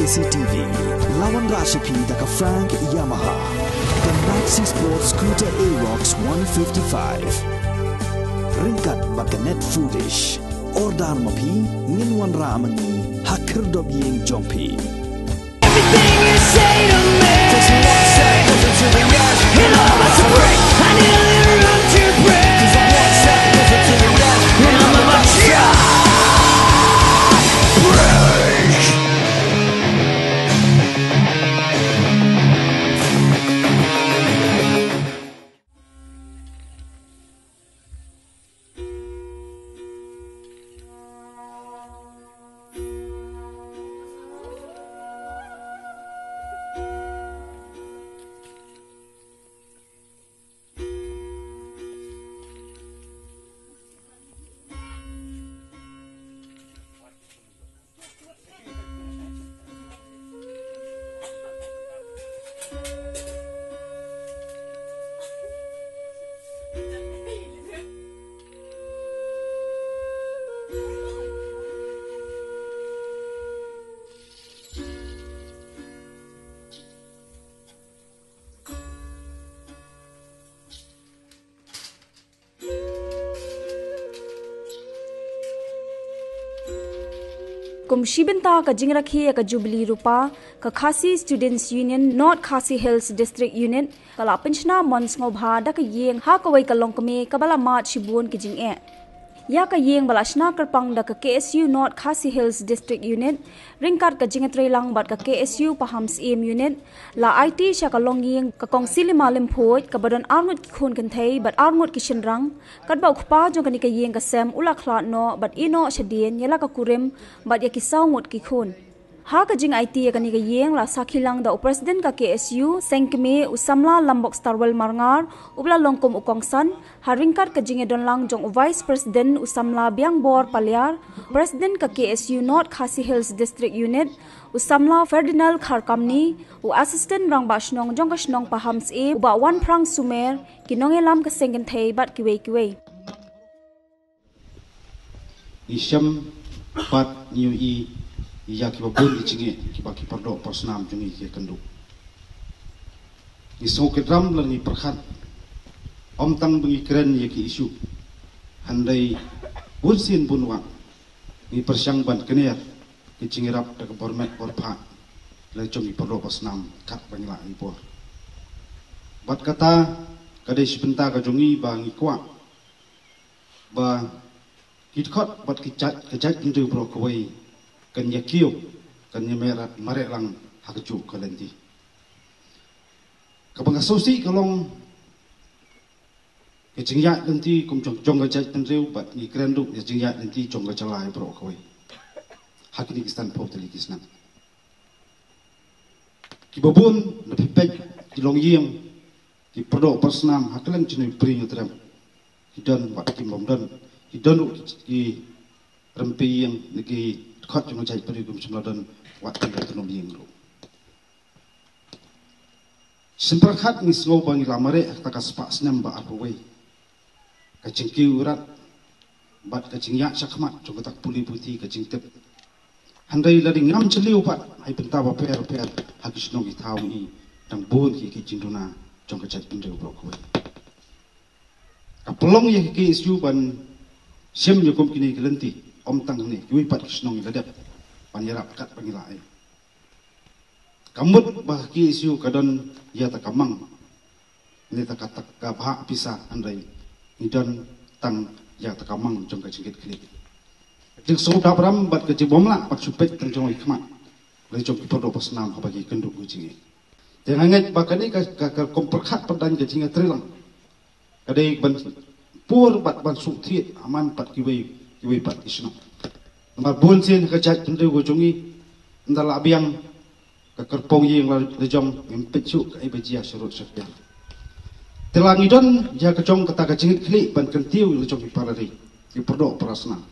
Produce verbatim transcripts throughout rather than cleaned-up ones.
K C T V, la wanrah sha phi da ka Frank Yamaha. The Maxi Sport Scooter Aerox one fifty-five. Ryngkat bad ka Net Foodish. Order ma phi, ngin wanrah ma ngi ha khyrdop ïing jong phi. Everything you say to me, it all must break. I nearly run to break. And I'm about to break. Kum shi bynta ka jingrakhe ïa ka Jubilee Rupa, ka Khasi Students Union, North Khasi Hills District Unit, ka la pynshna mon sngewbha da ka ïing ha kawei ka longkmie kaba la mad shibun ki jingeh. Ïa ka ïing ba la shna kyrpang da ka K S U North Khasi Hills District Unit, ryngkat ka jingïatreilang bad ka K S U Pahamsyiem Unit, la aiti sha ka longïing ka Kong Silima Lymphuid, kaba don arngut ki khun kynthei bad arngut ki shynrang, katba u kpa jong kane ka ïing ka sem u la khlad noh bad ïeh noh shadien ïa la ka kurim bad ïa ki saw ngut ki khun. Ha ka jingaiti ïa kane ka ïing la sakhi lang da u President ka K S U, Seng Kmie, u samla Lambok Starwell Marngar, uba la long kum u kongsan, ha ryngkat ka jingïadonlang jong u Vice President, u samla Biangbor Paliar, President ka K S U North Khasi Hills District Unit, u samla Ferdinand Kharkamni, u Assistant Rangbah Shnong jong ka shnong Pahamsyiem, u Bah Wanphrang Sumer, ki nongïalam ka seng kynthei bad kiwei kiwei. Ngi shem bad ngi ïohi ïa kiba bun ki jingeh kiba ki pardoh parsnam jong ngi ki ïakynduh. Ngi sngew kyrpad lane ngi pyrkhat, ym tang ba ngi kren ïa ki issue, hynrei bun sien bun wah ngi pyrshang ban kner ki jingïarap da ka bor met bor phah la jong ki pardoh parsnam katba ngi lah ïa bor. Bad kata ka dei shi bynta ka jong ngi ba ngi kwah ba ki dkhot bad ki jait, ka jaitbynriew baroh kawei kan ïa kiew, kan ïa mareh, mareh lang ha kajuh ka lynti. Kaba nga sngewsih ka long ka jingïaid lynti kum jong, jong ka jaitbynriew bad ngi kren ruh ïa jingïaid lynti jong ka jylla baroh kawei ha kine ki sanphew tylli ki snem. Kiba bun na phi peit ki longïing, ki pardoh parsnam ha kylleng jingïatreilang, ki don bad kim bym don, ki don ruh ki, ki rympei ïing ne ki dkhot jong ka jaitbynriew kim shym la don wat ki la tynnom ïing ruh. Shisien pyrkhat ngi sngew ba ngi la mareh ha kata ka spah snem ba arphew wei. Ka jingkiew rat bad ka jingïaid shakhmat jong kata ka pule puthi ka jingtip. Hynrei lada ngam jylliew pat ha ki bynta bapher bapher ha ki shnong ki thaw ngi dang bun ki, ki jingduna jong ka jaitbynriew baroh kawei. Ka pynlong ïa ka K S U ban shim ïa kum kine ki lynti, ym tang hangne, kiwei pat ki shnong ngi la dep ban ïarap katba ngi lah ei. Ka mut ba ka K S U ka don ïa kata ka mang, ne kata ka, kata ka bhah pisa, hynrei ngi don tang ïa kata ka mang jong ka jingkitkhlieh. Ka jingsngew dap ram bad ka jingbymlah bad shu peit tang jong ki khmat la jong ki pardoh parsnam haba ki kynduh ki jingeh. Te nga ngeit ba kane ka, ka, ka kum pyrkhat pyrdan ka jingïatreilang ka dei ban pur bad ban suk thied ha man pat kiwei, kiwei pat ki shnong. Namar bun sien ha ka jaitbynriew ka jong ngi, ynda la biang ka kyrpong ïing la, la jong, ngim peit shuh kaei ba jia sharud shakiar. Te la ngi don ïa ka jong kata ka jingkitkhlieh ban kyntiew la jong ki para ri, ki pardoh parasnam.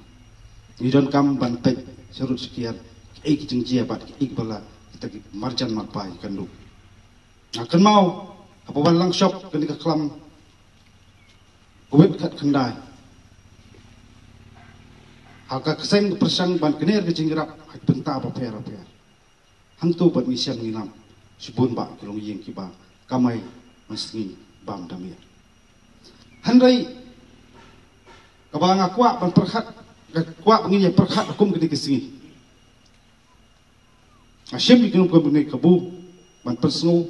Ngi donkam ban peit sharud shakiar kaei ki jingjia bad kaei ba la kita ki marjan marpa ïakynduh. Nga kynmaw haba wan lang shop kane ka khlam Covid khatkhyndai, ha ka seng ka pyrshang ban kner ka jingïarap ha ki bynta bapher bapher. Hangto pat ngi shem ngi lap shibun bah ki longïing kiba kamai mynsngi bam da miet. Hynrei kaba nga kwah ban pyrkhat, nga kwah ba ngin ïa pyrkhat kum kine ki sngi. Nga shim ïa kine kum kine ki kabu ban pynsngew,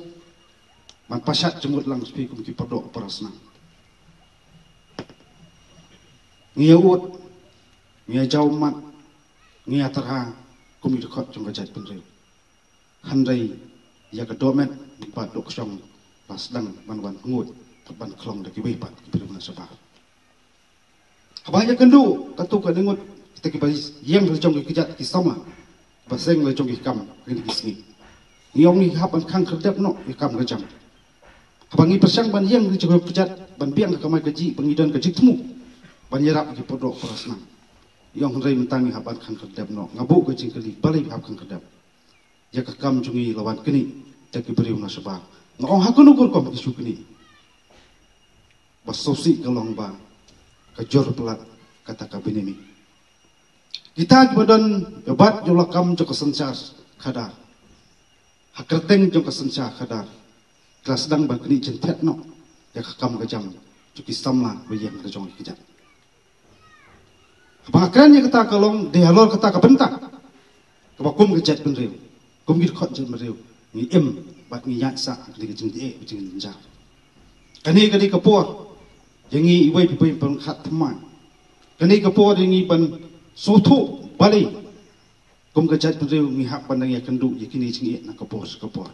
ban pashat jingmut lang sha phi kum ki pardoh parasnam. Ngi ïa ud, ngi ïa jaw ummat, ngi ïa tyrha kum ki dkhot jong ka jaitbynriew. Hynrei ïa ka dohmet bad dohkshong la sdang ban wan nguid bad ban khlong da kiwei pat ki briew na shabar. Haba ïa kynduh katto katne ngut kita kiba ïeng la jong ki kjat ki samla, ba seng la jong ki kam ha kine ki sngi, ngi ong ngi hap ban khang khyrdep noh ïa ka kam ka jam. Haba ngi pyrshang ban ïeng la jong ki kjat ban biang ka kamai kajih ba ngi don ka jingthmu ban ïarap ïa ki pardoh parasnam, ngi ong hynrei mynta ngi hap ban khang khyrdep noh. Nga buh ka jingkylli, balei ngi hap khang khyrdep? Ïa ka kam jong ngi la wan knieh da ki briew na shabar. Nga ong ha kano ka rukom ki shu knieh? Ba sngewsih ka long ba ka jor palat kata ka bynmih. Kita kiba don ïa bad ïa la kam jong ka synshar khadar, ha kyrteng jong ka synshar khadar, ki la sdang ban knieh jingthiat noh ïa ka kam ka jam jong ki samla ba ïeng la jong ki kjat. Haba nga kren ïa kata ka long dei halor kata ka bynta kaba kum ka jaitbynriew, kum ki dkhot jaitbynriew, ngi im bad ngi ïaid sah ha kane ka jingdih, ka jingjynjar. Kane ka dei ka por ïa ngi iwei pa iwei ban khat thymmai. Kane ka por ïa ngi ban sngewthuh balei kum ka jaitbynriew ngi hap ban nang ïakynduh ïa kine ki jingeh na ka por sha ka por.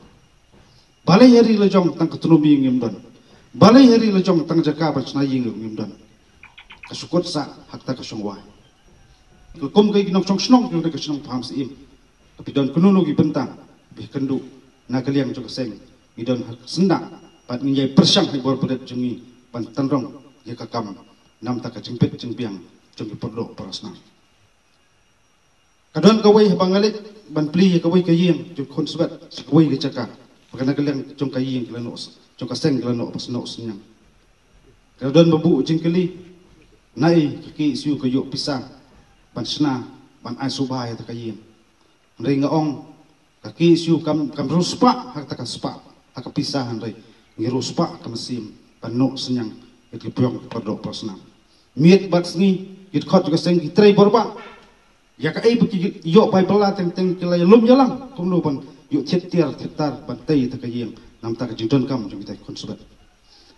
Balei ha ri la jong tang ka tnum ïing ngim don? Balei ha ri la jong tang jaka ban shna ïing ngim don? Ka shu kut sah ha kata ka shong wai. Ka kum ka ki nongshong shnong, ki ka shnong Pahamsyiem, ka phi don kano kano ki bynta phi kynduh na ka liang jong ka seng, ngi don ha ka syndah bad ngi ïai pyrshang ha i bor ba rit jong ngi ban tynrong ïa ka kam namar ka jingbit jingbiang jong ki pardoh parasnam. Ka don kawei haba nga leit ban plie ïa kawei ka ïing jong khun swet sha kawei ka jaka, ba ka na ka liang jong ka ïing ki la noh, jong ka seng ki la noh ba snoh synñiang. Ka don ba buh jingkylli, naei ka K S U ka ïoh pisa ban shna, ban ai sngewbha ïa kata ka ïing. Hynrei nga ong ka K S U kam, kam riewspah ha kata ka spah ha ka pisa, hynrei ngi riewspah ka mynsiem ban noh synñiang ïa ki biang ki pardoh parasnam. Miet bad sngi ki dkhot jong ka seng ki trei bor bha. Ïa kaei ba ki ïoh bai bylla teng teng ki la ïalum ïalang kumno ban ïoh thied tiar thied tar ban tei ïa kata ka ïing namar ka jingdonkam jong kita ki khun swet.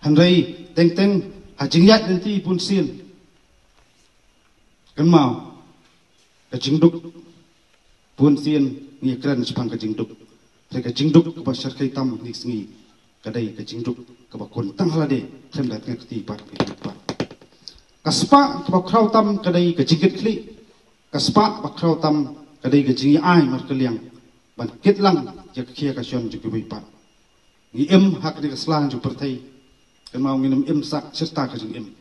Hynrei teng teng ha jingïaid lynti bunsien, kynmaw, ka jingduk, bunsien ngi kren shaphang ka jingduk. Hynrei ka jingduk kaba shyrkhei tam kine ki sngi ka dei ka jingduk kaba kun tang ha lade, khlem da tnga kti bad ki bad. Ka spah kaba khraw tam ka dei ka jingkitkhlieh. Ka spah ba khraw tam ka dei ka jingïa-ai markylliang ban kit lang ïa ka khia ka shon jong kiwei pat. Ngi im ha kane ka sla jong pyrthei, kynmaw, ngin ym im sah shirta ka jingim.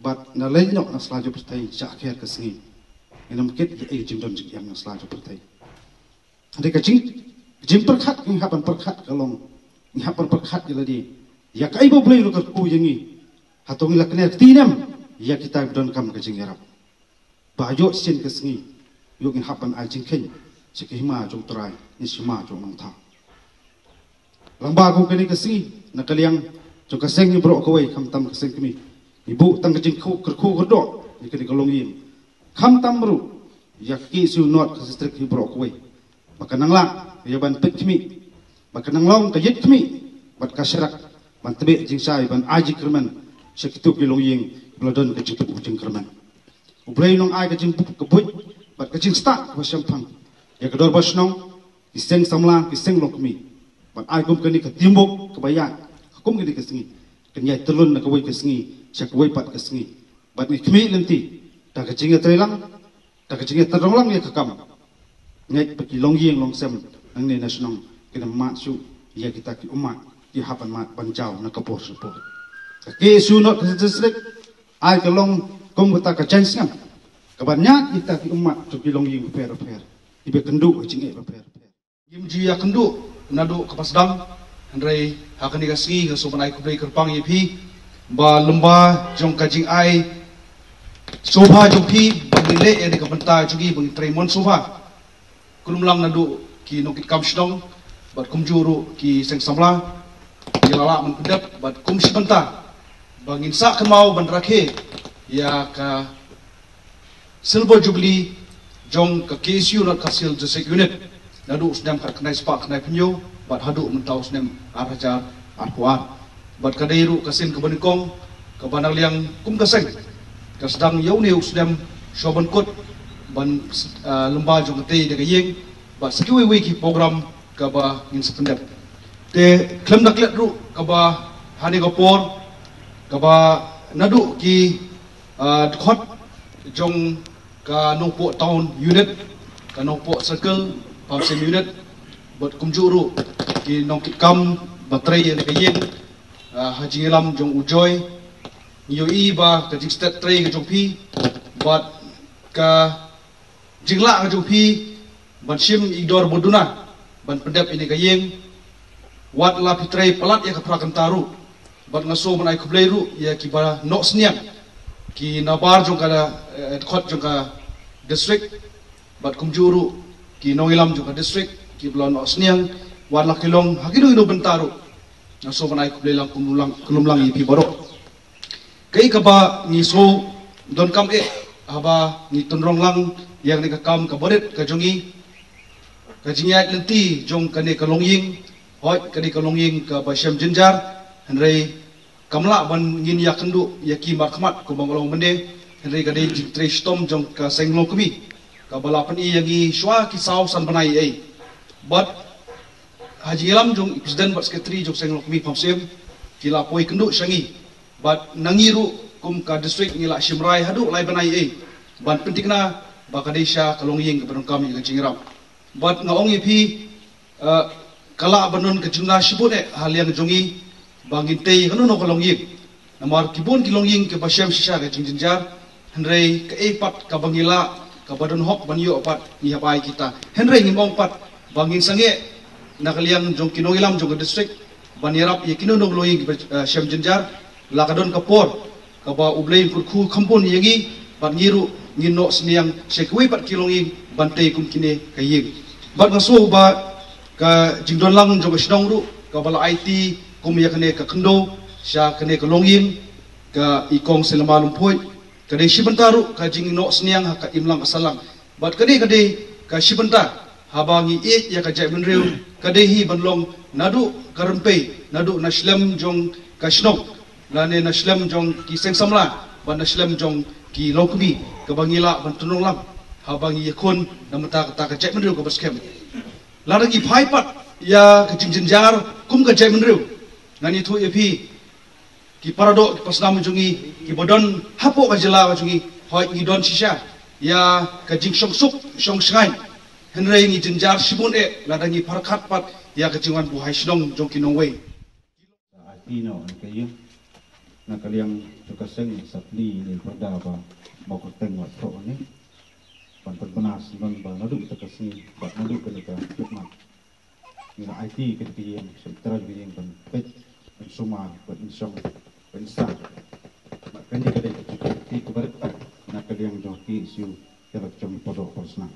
Bad na leit noh na sla jong pyrthei sha kher ka sngi, ngin ym kit ïa ei jingdon jingem na sla jong pyrthei. Hynrei ka jing, ka jingpyrkhat ngi hap ban pyrkhat ka long, ngi hap ban pyrkhat ïa lade, ïa kaei ba U Blei u la kyrkhu ïa ngi. Hato ngi la kner kti ne em ïa kita ba donkam ka jingïarap? Ba ïoh sien ka sngi ïoh ngin hap ban ai jingkheiñ sha ka hima jong U Trai ne sha hima jong U Nongthaw. Lyngba kum kane ka sngi, na ka liang jong ka seng hi baroh kawei, khamtam ka seng kmie, ngi buh tang ka jingkyrkhu kyrdoh ïa kane ka longïing. Khamtam ruh ïa ka K S U North ka district hi baroh kawei, ba ka nang lah ïa ban peit khmih, ba ka nang long ka ïit khmih bad ka sharak ban tbeh jingshai ban ai jingkyrmen sha kito ki longïing ba la don ka jingkyrmen. U Blei un ai ka jingbuit bad ka jingstad kaba shemphang ïa ka dorbar shnong, ki seng samla, ki seng longkmie, ban ai kum kane ka teamwork kaba ïaid ha kum kane ka sngi, kan ïai tyllun na kawei ka sngi sha kawei pat ka sngi. Bad ngi khmih lynti da ka jingïatreilang, da ka jingïatynrong lang ïa ka kam. Ngeit ba ki longïing longsem nangne na shnong kin ym mad shuh ïa kita ki ummat ki hap ban mad ban jaw na ka por sha ka por. Ka K S U North Khasi Hills District ai ka long kum kata ka jaiñ sngem kaban ñiad ïa kita ki ummat jong ki longïing bapher bapher, kiba kynduh ha jingeh bapher bapher. Ngim ju ïakynduh naduh kaba sdang, hynrei ha kane ka sngi nga sngewbha ban ai khublei kyrpang ïa phi ba lyngba jong ka jingai sngewbha jong phi ba ngin leh ïa kane ka bynta jong ngi ba ngin trei mon sngewbha. Kumlang naduh ki nongkitkam shnong bad kumjuh ruh ki seng samla, ki la lah ban pyndep bad kum shi bynta ba ngin sah kynmaw ban rakhe ïa ka Silver Jubilee jong ka K S U North Khasi Hills District Unit, naduh u snem khatkhyndai spah khyndaiphew hynñiew bad haduh mynta u snem ar hajar arphew ar. Bad ka dei ruh ka sien kaba nyngkong kaba na liang kum ka seng ka sdang ïa une u snem shuwa ban kut ban, ah, lyngba jong katei da ka ïing bad sa kiwei wei ki program kaba ngin sa pyndep. Te khlem da klet ruh kaba ha kane ka por kaba naduh ki, ah, dkhot jong ka Nongpoh Town Unit, ka Nongpoh Circle Pamsim Unit bad kumjuh ruh ki nongkitkam ba trei ïa kane ka ïing, ah, ha jingïalam jong u Joy. Ngi ïohi ba ka jingstet trei ka jong phi bad ka jinglah ka jong phi ban shim i dor ba duna ban pyndep ïa kane ka ïing, wat la phi trei palat ïa ka phra kynta ruh. Bad nga sngew ban ai khublei ruh ïa kiba noh sniang, ki nabar jong ka, eh, dkhot jong ka district bad kumjuh ruh ki nongïalam jong ka district kiba la noh sniang, wat la ki long ha kino kino bynta ruh. Nga sngew ban ai khublei lang kumlum lang, kumlum lang ïa phi baroh. Kaei kaba ngi sngew donkam eh haba ngi tynrong lang ïa kane ka kam kaba rit ka jong ngi, ka jingïaid lynti jong kane ka longïing. Hooid, kane ka longïing kaba shem jynjar, hynrei kam lah ban ngin ïakynduh ïa ki markhmat kumba nga la ong mynne, hynrei ka dei jingtrei shitom jong ka seng longkmie kaba la pyni ïa ngi shuwa ki saw san bnai ei. Bad ha jingïalam jong i president bad secretary jong seng longkmie Pamsim, ki la poi kynduh sha ngi. Bad na ngi ruh kum ka district ngi la shim rai haduh lai bnai ei ban pynthikna ba ka dei sha ka longïing kaba donkam ïa ka jingïarap. Bad nga ong ïa phi, eh, ka lah ban don ka jingla shibun eh ha liang jong ngi ba ngin tei kano kano ka longïing. Namar ki bun ki longïing kiba shem shisha ka jingjynjar, hynrei kaei pat kaba ngi lah, kaba don hok ban ïoh pat, ngi hap ai kita. Hynrei ngim ong pat ba ngin sangeh na ka liang jong ki nongïalam jong ka district ban ïarap ïa kino kino longïing kiba, eh, shem jynjar. La ka don ka por kaba U Blei un kyrkhu kham bun ïa ngi bad ngi ruh ngin noh sniang sha kiwei pat ki longïing ban tei kum kine ka ïing. Bad nga sngew ba ka jingdon lang jong ka shnong ruh kaba la aiti kum ïa kane ka khyndew sha kane ka longïing, ka i Kong Selma Lymphoit, ka dei shi bynta ruh ka jingnoh sniang ha ka imlang ka sahlang. Bad kane ka dei ka shi bynta haba ngi ïeit ïa ka jaitbynriew, ka dei hi ban long naduh ka rympei, naduh na shlem jong ka shnong, lane na shlem jong ki seng samla bad na shlem jong ki longkmie, kaba ngi lah ban tynrong lang haba ngi ïakhun na bynta kata ka jaitbynriew kaba skhem. Lada ngi phai pat ïa ka jingjynjar kum ka jaitbynriew, ngan ïathuh ïa phi, ki paradoh, ki parsnam jong ngi kiba don hapoh ka jylla ka jong ngi, hooid ngi don shisha ïa ka jingshongsuk shongshngaiñ, hynrei ngi jynjar shibun eh lada ngi pyrkhat pat ïa ka jingwan buhai shnong jong ki nongwei. Sa aiti noh ïa ka ïing na ka liang jong ka seng, sa plie ïa i pyrda ba Mawkyrteng Watphroh ne ban pynbna syndon ba naduh kata ka sngi bad naduh kane ka Khristmas. Ngi la aiti kane ka ïing sha i trai jong ka ïing ban peit, ban sumar, ban shong, ban sah. Bad kane ka dei ka jingkyrkhu kaba rit na ka liang jong ka K S U ïa la ka jong i Padoh Parsnam.